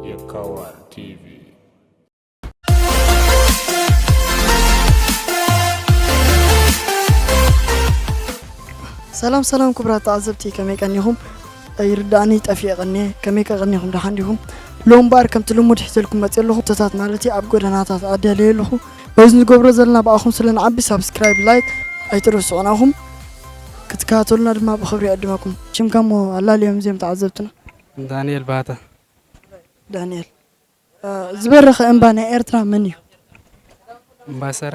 የካዋን ቲቪ። ሰላም ሰላም ክቡራት ተዓዘብቲ፣ ከመይ ቀኒኹም? ይርዳእኒ ጠፊኤ ቀኒየ። ከመይ ከ ቀኒኹም? ደሓን ዲኹም? ሎም እምበኣር ከምቲ ልሙድ ሒዘልኩም መፅእ ኣለኹ። ተታት ማለት እዩ ኣብ ጎደናታት ኣዳለየ ኣለኹ። በዚ ንገብሮ ዘለና ብኣኹም ስለ ንዓቢ ሳብስክራይብ፣ ላይክ ኣይትረስዑ። ናኹም ክትከታተሉና ድማ ብኽብሪ ይዕድመኩም። ሽምካ እሞ ኣላልዮም እዚኦም ተዓዘብትና። ዳንኤል ባህታ። ዳንኤል፣ እ፣ ዝበረኸ እምባ ናይ ኤርትራ መን እዩ? እምባሰራ።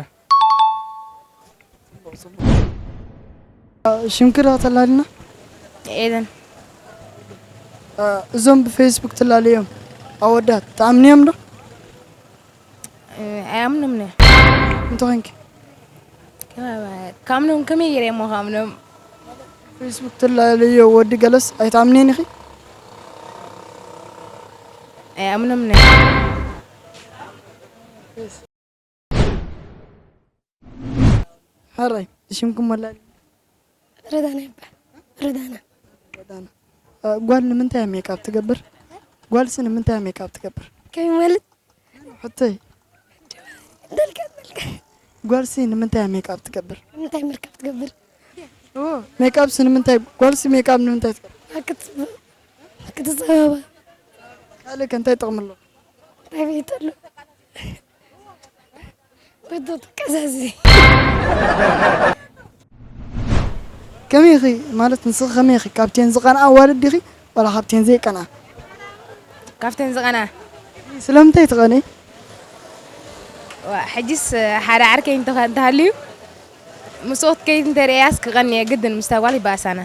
እ፣ ሽምኪ ዶ ተላልና? ኤደን። እ፣ እዞም ብፌስቡክ ትላለዮም ኣወዳት ትኣምንዮም ዶ? እ፣ ኣይኣምኖምን እየ። እንተ ኾንኪ? ከ-፣ ካምኖም ከመይ ገይረ እሞ ካምኖም? ፌስቡክ ትላለዮ ወዲ ገለስ ኣይትኣምንዮን ኢኺ? ኣይኣምኖምን እየ። ሕራይ፣ ሽምኩም ወላዲ? ረዳና ይባል። ረዳና። ረዳና። እ፣ ጓል ንምንታይ እያ ሜክኣፕ ትገብር? ጓልሲ ንምንታይ እያ ሜክኣፕ ትገብር? ከመይ ማለት? ሕቶይ። እንዳልካ እንዳልካ። ጓልሲ ንምንታይ እያ ሜክኣፕ ትገብር? እንታይ ምርካብ ትገብር? ኦ፣ ሜክኣፕሲ ንምንታይ፣ ጓልሲ ሜክኣፕ ንምንታይ ትገብር? ክትጽ-፣ ክትጸባባ። ካልእ ከ እንታይ ጥቕሚ ኣለዎ? እንታይ ቤት ኣሎ? ወዶ ትቀዛዚ። ከመይ ኢኺ? ማለት ንስኺ ከመይ ኢኺ? ካብተን ዝቐንኣ ኣዋልድ ዲኺ ዋላ ካብተን ዘይቀንኣ? ካብተን ዝቐንኣ። ስለምንታይ ትቐንኢ? ዋ፣ ሕጅስ ሓደ ዓርከይ እንተ-፣ እንተሃልዩ ምስኡ ክትከይድ እንተ ርእያስ ክቐንየ ግድን ምስታ ጓል ይበኣሳና።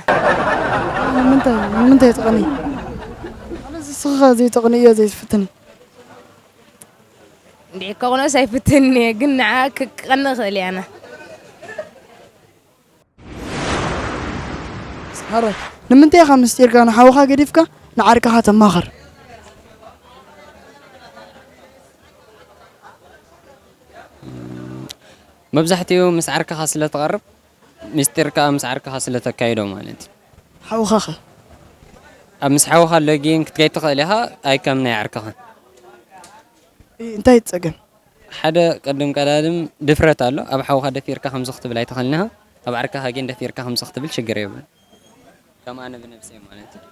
ንምንታይ፣ ንምንታይ ትቐንኢ? ማለት ንስኺ ኸ ዘይተቕንእዮ ዘይትፍትኒ? እንድዒ ከቕንኦስ ኣይፍትንን እየ፣ ግን ንዓ ክ-፣ ክቐንእ እኽእል እየ ኣነ። ሓራይ፣ ንምንታይ ኢኻ ምስጢርካ ንሓውኻ ገዲፍካ ንዓርክኻ ተማኽር? መብዛሕትኡ ምስ ዓርክኻ ስለ ትቐርብ፣ ምስጢር ከኣ ምስ ዓርክኻ ስለ ተካይዶ ማለት እዩ። ሓውኻኸ? ኣብ ምስ ሓውኻ ሎጊን ክትከይድ ትኽእል ኢኻ፣ ኣይ ከም ናይ ዓርክኻ። እ፣ እንታይ እዩ ጸገም? ሓደ ቅድም ቀዳድም ድፍረት ኣሎ። ኣብ ሓውኻ ደፊርካ ከምዚ ክትብል ኣይትኽእልን ኢኻ። ኣብ ዓርክኻ ግን ደፊርካ ከምዚ ክትብል ሽግር የብሉን። ከም ኣነ ብነብሰይ ማለት እዩ።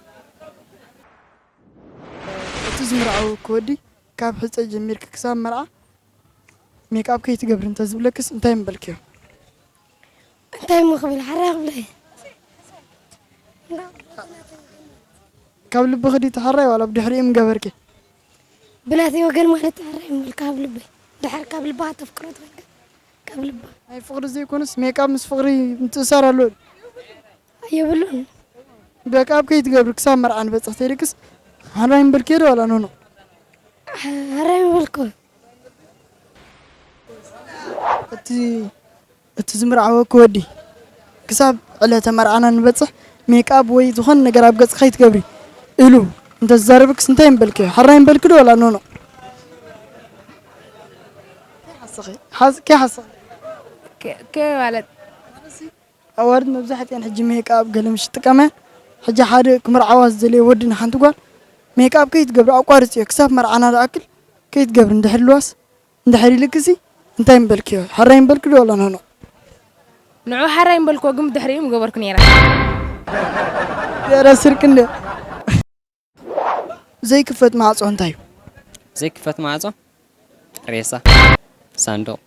እቲ ዝምርዓወኪ ወዲ ካብ ሕጸ ጀሚርኪ ክሳብ መርዓ ሜክኣፕ ከይትገብሪ እንተዝብለክስ እንታይ ምበልክዮ? እንታይ እሞ ክብል ሓራይ ክብለ እየ። ካብ ልብኺ ድዩ ተሓራይ ዋላ ብድሕሪኡ ምገበርኪ? ብናተይ ወገን ማለት ተሓራይ ምበል ካብ ልበይ። ድሓር ካብ ልባ ተፍቅሮ ትኾንካ ካብ ልባ። ናይ ፍቕሪ ዘይኮነስ ሜክኣፕ ምስ ፍቕሪ ምትእሳር ኣለዎ ድዩ? የብሉን። ሜክኣፕ ከይትገብሪ ክሳብ መርዓ ንበጽሕ ተይልክስ ሓራይ ምበልክዮ ዶ ዋላ ኖኖ? ሓራይ ምበልኩ። እቲ እቲ ዝምርዓወኪ ወዲ ክሳብ ዕለተ መርዓና ንበጽሕ ሜክኣፕ ወይ ዝኾነ ነገር ኣብ ገጽ ከይትገብሪ ኢሉ እንተዛረበክስ እንታይ ምበልክዮ? ሓራይ ምበልኪ ዶ ዋላ ኖኖ? ከይሓሰኺ፣ ሓስ-፣ ከይሓሰኺ። ከ-፣ ከ-፣ ማለት ኣዋልድ መብዛሕትኤን ሕጂ ሜክኣፕ ገለ ምሽ ይጥቀማ። ሕጂ ሓደ ክምርዓዋ ዝደለየ ወዲ ንሓንቲ ጓል ሜክኣፕ ከይትገብሪ ኣቋርጽዮ፣ ክሳብ መርዓና ዝኣክል ከይትገብሪ እንድሕር ኢልዋስ፣ እንድሕር ኢልክሲ እንታይ ምበልክዮ? ሓራይ ምበልኪ ዶ ዋላ ኖኖ? ንዑ ሓራይ ምበልክዎ፣ ግን ብድሕሪኡ ምገበርኩ ነይረ። ገረ ስርቂ እንደ ዘይክፈት ማዕጾ እንታይ እዩ? ዘይክፈት ማዕጾ ሬሳ፣ ሳንዱቕ።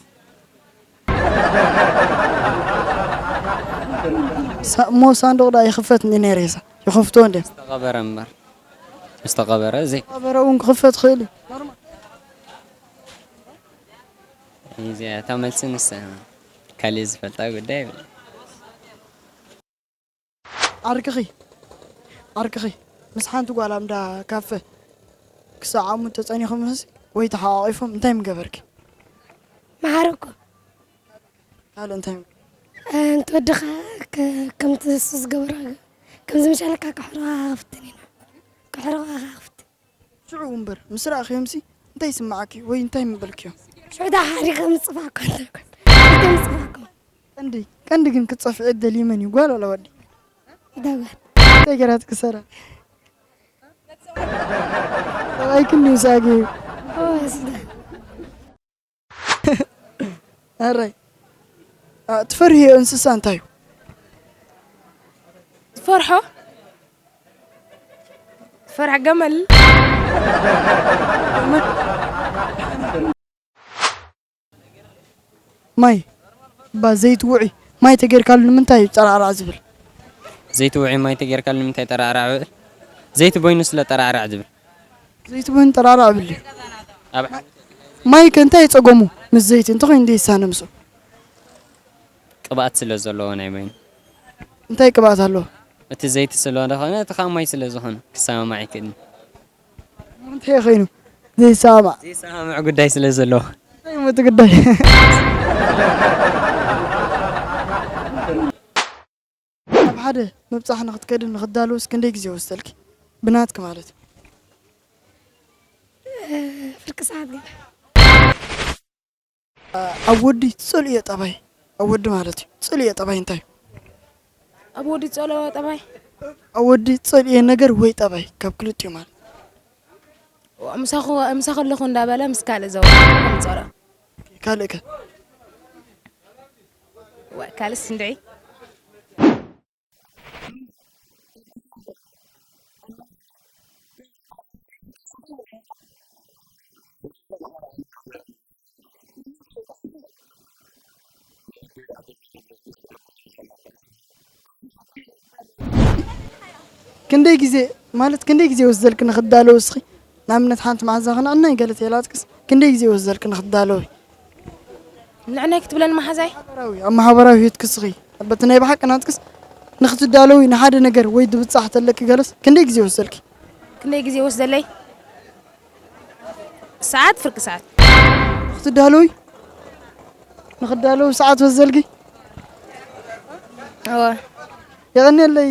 ሳ-፣ እሞ ሳንዱቕ ደኣ ይኽፈት እንዲ ናይ ሬሳ? ይኸፍቶ እንደ? ዝተቐበረ እምበር። ዝተቐበረ ዘይ- ዝተቐበረ እውን ክኽፈት ይኽእል እዩ። እዚኣ እታ መልሲ ንሳ። ካልእ ዝፈልጣ ጉዳይ የብለን። ዓርክኺ፣ ዓርክኺ ምስ ሓንቲ ጓል ኣብ እንዳ ካፈ ክሳብ ዓሙድ ተጸኒኹምስ ወይ ተሓቋቒፎም እንታይ ምገበርኪ? መሓረኩ። ካልእ እንታይ? እንተ ወድኻ ከ-፣ ከምቲ እሱ ዝገበሮ ከምዚ ምሻለካ ከሕርቓ ክፍትን ኢና። ከሕርቓ ክፍትን። ሽዑ እምበር ምስ ረኣኽዮምሲ እንታይ ይስምዓኪ ወይ እንታይ ምበልክዮም? ሽዑ ደኣ ሓሪቐ ምጽፋእኳ እንታይ ኮን? እንታይ ምጽፋእኳ? ቀንዲ፣ ቀንዲ ግን ክትጸፍዒ እትደልዪ መን እዩ? ጓል ዋላ ወዲ? እታ ጓል። እንታይ ገይራ ትክሰራ? ሰብኣይኪ እንድዩ ሳጊ። ኦ፣ ስለ ኣራይ። አ፣ ትፈርህዮ እንስሳ እንታይ እዩ? ትፈርሖ? ትፈርሕ ገመል? ማይ፣ ባ ዘይቲ ውዑይ ማይ ተጌርካሉ ንምንታይ እዩ ጠራዕራዕ ዝብል? ዘይቲ ውዑይ ማይ ተጌርካሉ ንምንታይ ጠራዕራዕ ይብል? ዘይቲ ቦይኑ ስለ ጠራዕራዕ ዝብል። ዘይቲ ቦይኑ ጠራዕራዕ ይብል እዩ። ኣብ ማይ ከ እንታይ ጸገሙ? ምስ ዘይቲ እንተኾይኑ እንደ ይሳነ ምስኡ? ቅብኣት ስለ ዘለዎ ናይ ማይ። እንታይ ቅብኣት ኣለዎ? እቲ ዘይቲ ስለ ዝኾነ፣ እቲ ኻብ ማይ ስለ ዝኾነ ክሰማማዕ ኣይክእልን። እንታይ ኮይኑ ዘይሰማማዕ? ዘይሰማማዕ ጉዳይ ስለ ዘለዎ። እንታይ እሞ እቲ ጉዳይ? ኣብ ሓደ ምብጻሕ ንኽትከዲ ንኽዳለውስ ክንደይ ግዜ ወስደልኪ? ብናትኪ ማለት እዩ። ፍርቂ ሰዓት ገለ። ኣብ ወዲ ትጸልእዮ ጠባይ፣ ኣብ ወዲ ማለት እዩ። ትጸልእዮ ጠባይ እንታይ እዩ? ኣብ ወዲ ዝጸልኦ ጠባይ? ኣብ ወዲ ትጸልእዮ ነገር ወይ ጠባይ ካብ ክልቲኡ ማለት? ምሳኹ፣ ምሳኹ ኣለኹ እንዳበለ ምስ ካልእ ዘውራ ዝጸልኦ። ካልእ ከ? ወ-፣ ካልእስ እንድዒ? ክንደይ ግዜ፣ ማለት ክንደይ ግዜ ይወስደልኪ ንኽትዳለዊ እስኺ? ንኣብነት ሓንቲ መሓዛ ክንዕናይ ገለ ተይላትክስ ክንደይ ግዜ ይወስደልኪ ንኽትዳለዊ? ንዕናይ ክትብለኒ መሓዛይ? ማሕበራዊ፣ ኣብ ማሕበራዊ ህይወትኪ እስኺ፣ በቲ ናይ ብሓቂ ናትክስ ንኽትዳለዊ ንሓደ ነገር ወይ ድብጻሕ ተለኪ ገለስ ክንደይ ግዜ ይወስደልኪ? ክንደይ ግዜ ይወስደለይ? ሰዓት፣ ፍርቂ ሰዓት። ንኽትዳለዊ? ንኽትዳለዊ ሰዓት ይወስደልኪ? እወ። የቐንየለይ።